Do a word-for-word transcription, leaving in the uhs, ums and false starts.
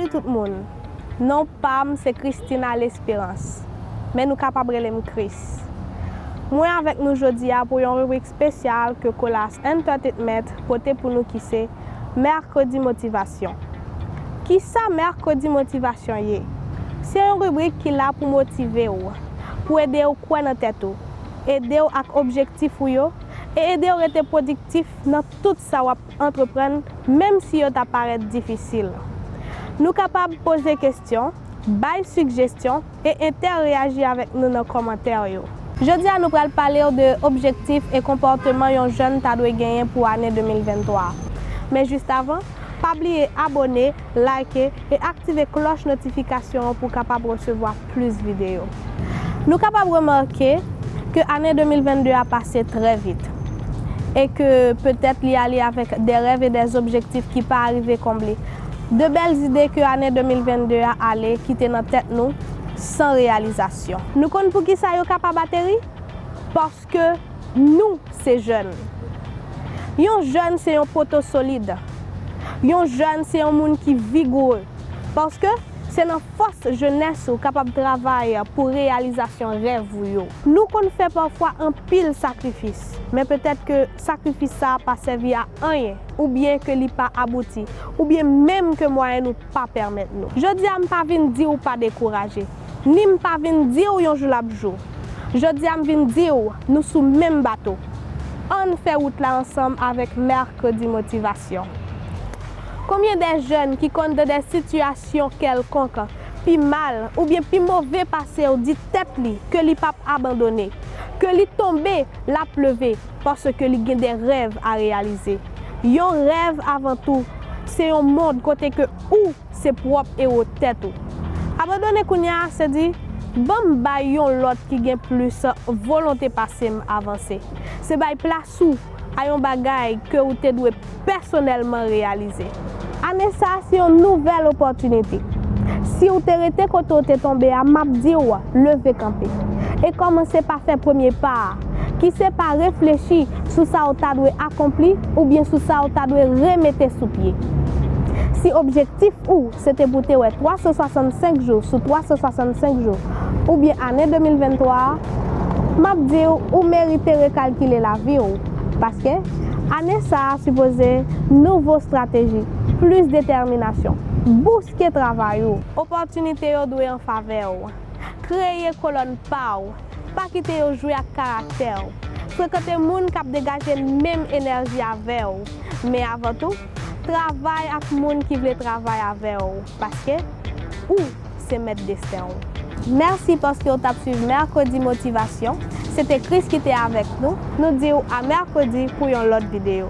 Tout moun, non pa m se Christina Lesperance, men nou kapab rele m Chris. Mwen avèk nou jodi a pou yon ribrik espesyal ke Colas Entertainment pote pou nou ki se Mèkredi Motivasyon. Kisa Mèkredi Motivasyon ye? Se yon ribrik ki la pou motive w, pou ede w kwè nan tèt ou, ede w ak objektif ou yo, e ede w rete pwodiktif nan tout sa w ap antreprann, menm si yo ta parèt difisil. Nou kapab poze kesyon, bay sigjesyon e entèreyaji avèk nou nan kòmantè yo. Jodi a nou pral pale w de objektif e konpòteman yon jèn ta dwe genyen pou ane de mil venntwa. Men jis avan, pa bliye abòne, like e aktive klòch notifikasyon an pou w kapab resevwa plis videyo. Nou kapab remake ke ane de mil vennde a pase trè vit e ke petèt li ale avèk de rèv e de objektif ki pa arive konble. De bèl ide ke ane de mil vennde a ale kite nan tèt nou san reyalizasyon. Nou konn poukisa yo kapab ateri? Paske nou se jèn. Yon jèn se yon poto solid. Yon jèn se yon moun ki vigoure. Paske se nan fòs jenès ou kapab travay pou reyalizasyon rèv ou yo. Nou konn fè pafwa anpil sakrifis, men petèt ke sakrifis sa a pa sèvi a anyen, oubyen ke li pa abouti, oubyen menm ke mwayen nou pa pèmèt nou. Jodi a m pa vin di w pa dekouraje, ni m pa vin di w yon jou l ap jou. Jodi a m vin di w nou sou menm bato. Ann fè wout la ansanm avèk Mèkredi Motivasyon. Konbyen de jèn ki konn de de sitiyasyon kèlkonk pi mal oubyen pi move pase w di tèt li ke li p ap abandone, ke li tonbe, l ap leve, paske li gen de rèv a reyalize. Yon rèv avan tou, se yon mond kote ke ou se pwòp ewo tèt ou. Abandone kounye a, se di, ban m bay yon lòt ki gen plis volonte pase m avanse. Se bay plas ou a yon bagay ke ou te dwe pèsonèlman reyalize. Ane sa a se yon nouvèl opòtinite. Si w te rete kote w te tonbe a, m ap di w, leve kanpe e kòmanse pa fè premye pa a, ki se pa reflechi sou sa w ta dwe akonpli oubyen sou sa w ta dwe remete sou pye. Si objektif ou se te pou te wè twa san swasannsenk jou sou twa san swasannsenk jou, oubyen ane de mil venntwa a, m ap di w, ou merite rekalkile lavi w, paske ane sa a sipoze nouvo estrateji, plis detèminasyon, bouske travay ou. Opòtinite yo dwe an favè w. Kreye kolòn pa w. Pa kite yo jwe ak karaktè w. Frekante moun k ap degaje menm enèji avè w. Men avan tou, travay ak moun ki vle travay avè w, paske ou se mèt desten w. Mèsi paske w t ap swiv Mèkredi Motivasyon. Se te Chris ki te avèk nou. Nou di w a mèkredi pou yon lòt videyo.